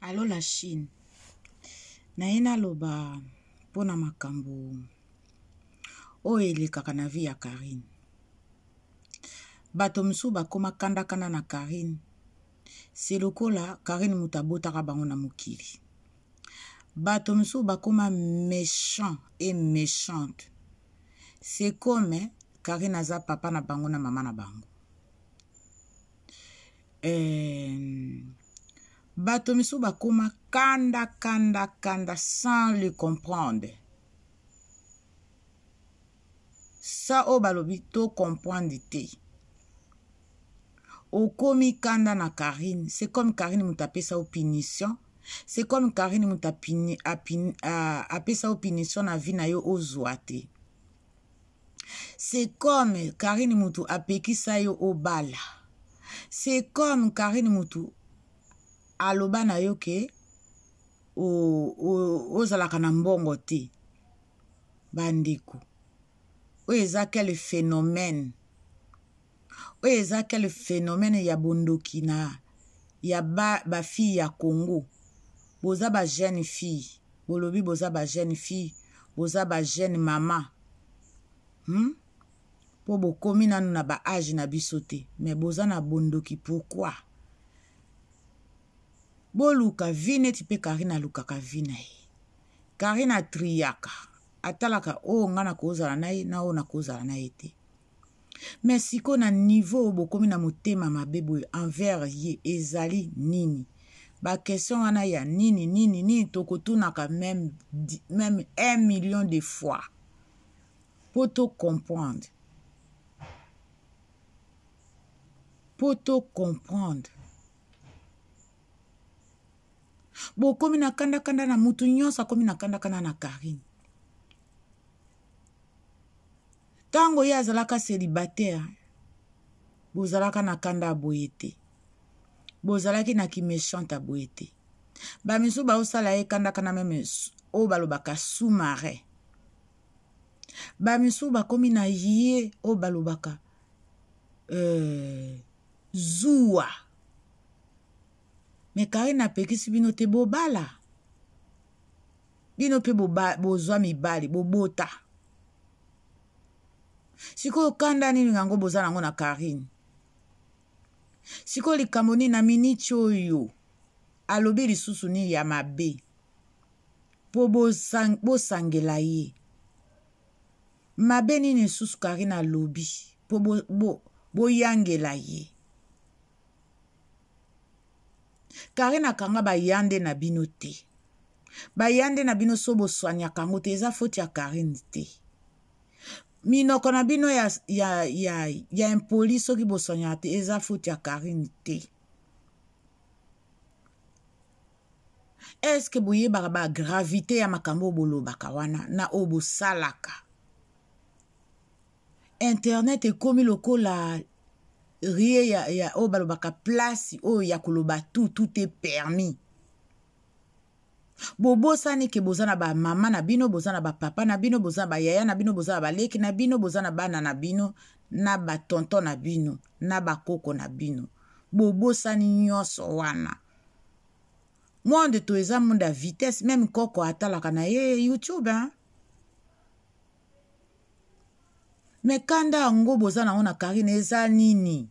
Allo la Chine, naye naloba mpo na makambo oyo elekaka na vie ya Carine. Bato mosusu bakoma kanda kanda na Carine, se lokola Carine moto abotaka bango na mokili. Bato mosusu bakoma mechant et mechante, c'est comme Carine aza papa na bango na mama na bango. Eh, bato misusu bakoma kanda kanda kanda sans le comprendre sa oyo balobi to comprendre te okomi kanda na karine c'est comme karine moto apesa yo punition c'est comme karine moto apesa yo punition na vie na yo ozwa te C'est comme Carine mutu apekisa yo obala. C'est comme Carine mutu aloba na yo ke ozalaka na mbongo te. Bandeko, oyo eza quel phénomène? Oyo eza quel phénomène ya bondoki na ya ba, ba fille ya Congo? Boza ba jeune fille, bolobi boza ba jeune fille, boza ba jeune mama. Hmm? Po bokomi nanu na ba age na biso te, mais boza na bondoki pourquoi? Boluka vie neti pe Karine alukaka vie na ye. Karine atriaka, atalaka oyo oh, nga nakozala na ye na oyo nakozala na ye te. Mais sikoyo na niveau oyo bokomi na motema mabe boye envers ye ezali nini? Ba question wana ya nini nini nini tokotunaka meme, meme 1 million de fois po to comprendre po to comprendre bokomi na kandakanda na mutu nyonso akomi na kandakanda na Karine ntango ye azalaka celibataire bozalaka na kanda ya boye te bozalaki na kimechante ya boye te bamisusu baosala ye kanda kanda meme oyo balobaka sous-marin bamisusu bakomi na ye oyo balobaka euh, zuwa me karine apekisi bino te bobala bino mpe bozwa mibali bobota sikoyo kanda nini yango boza nango na karine sikoyo likambo nini na miniti oyo alobi lisusu nini ya mabe mpo bosangela ye mabe nini lisusu karine alobi mpo boyangela bo, bo ye Karine akanga ba yande na bino te. Ba yande na bino so boswanyaka yango te eza faute ya Karine te. Minoko na bino ya, ya, ya, ya impoli soki boswanyaka te eza faute ya Karine te. Est-ce que boyebaka ba gravité ya makambo oyo bolobaka wana na oyo bosalaka? Internet ekomi lokola rie ya, ya oyo balobaka place oyo ya koloba tout tout est permis bobosani ke boza na bamama na bino boza na bapapa na bino boza na bayaya na bino boza na baleki na bino boza na bana na bino na batonton na bino na bakoko na bino bobosani nyonso wana monde to eza monde ya vitesse meme koko atalaka na ye youtube hein? Me kanda yango boza nango na Carine eza nini?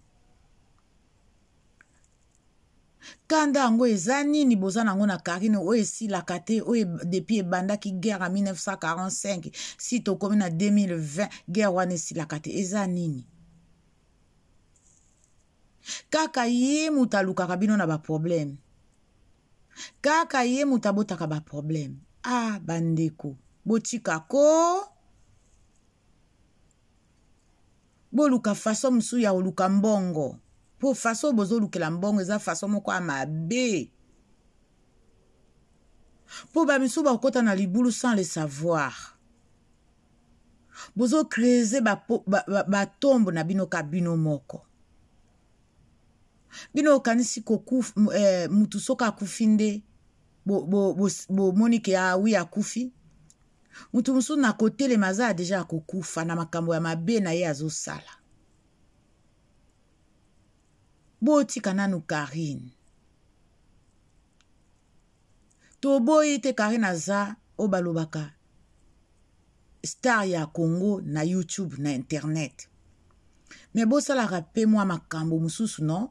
Kanda yango eza nini boza nango na Carine oyo esilaka te oyo depuis ebandaki guerre ya 1945 si tokomi na 2020 guerre wana esilaka te eza nini? Kaka ye moto alukaka bino na ba problème kaka ye moto abotaka ba problème ah bandeko botika ko boluka façon mosusu ya koluka mbongo mpo façon bozolukela mbongo eza façon moko ya mabe mpo bamisusu bakokota na libulu sans le savoir bozocreuse batombe ba, ba, ba na bino ka bino moko bino okanisi kokufa eh, mutu soki akufi nde bomoni bo, bo, bo ke awi ah akufi moto mosusu na kotelema aza deja ya kokufa na makambo ya mabe na ye azosala botika nanu karine Toboyi te Karine aza oyo balobaka star ya Congo na YouTube na internet. Mais bosalaka pe mwa makambo mosusu non?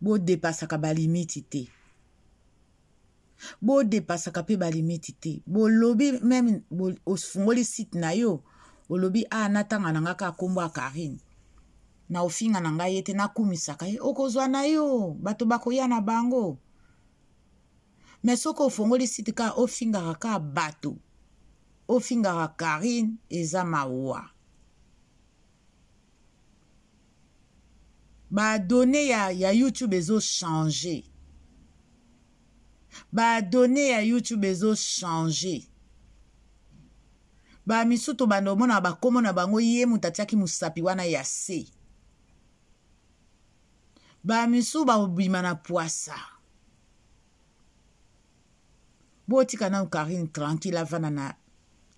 Bodepasaka balimiti te. Bodepasaka pe balimiti te. Bolobi meme ofungoli site na yo, olobi ah natanga na nga kaka kombo ya Karine. Na ofinga na ngai ye te nakumisaka ye, okozwa na yo, bato bakoya na bango. Mais soki ofongoli site kaka ofingaka kaka bato, ofingaka Karine, eza mawa. Ba données ya YouTube ezo changer. Ba données ya YouTube ezo changer. Ba misusu tobanda omona ba kombo na bango ye moto atiaki mosapi wana ya se. Ba misusu bakobima na pwasa. Botika nanu Karine tranquille avanda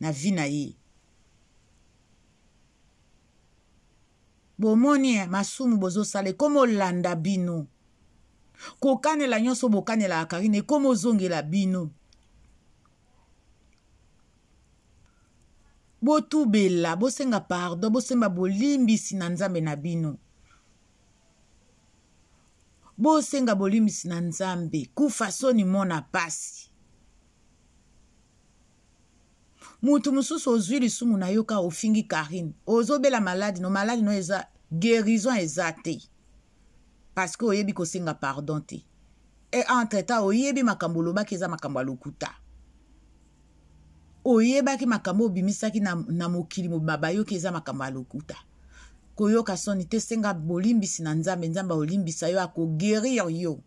na vie na ye. Bomoni eh, masumu bozosala ekoma olanda bino. Kokanela nyonso bokanelaka Karine ekoma ozongela bino. Botubela, bosenga pardon, bosemba bolimbisi na Nzambe na bino. Bosenga bolimbisi na Nzambe, kufa soni mona pasi. Mutu mosusu ozwi lisumu na yo ka ofingi Karine, ozobela maladi no, maladi no eza guérison eza te. Parce que oyebi kosenga pardon te. Et entre temps oyebi makambo olobaki eza makambo ya lokuta. Oyebaki makambo obimisaki na mokili mobimba bayoki eza makambo ya lokuta. Koyoka soni te, senga bolimbisi na Nzambe, Nzambe akolimbisa yo, akoguérir yo.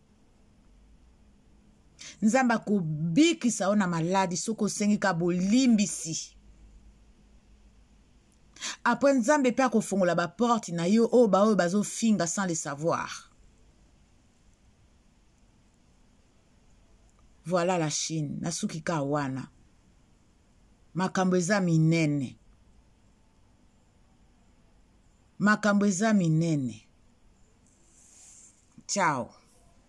Nzambe akobikisa yo na maladi soki osengi ka bolimbisi. Après Nzambe pe akofongola ba porte na yo oyo ba oyo bazofinga sans le savoir. Voilà la Chine, nasuki ka wana. Makambo eza minene. Makambo eza minene. Ciao.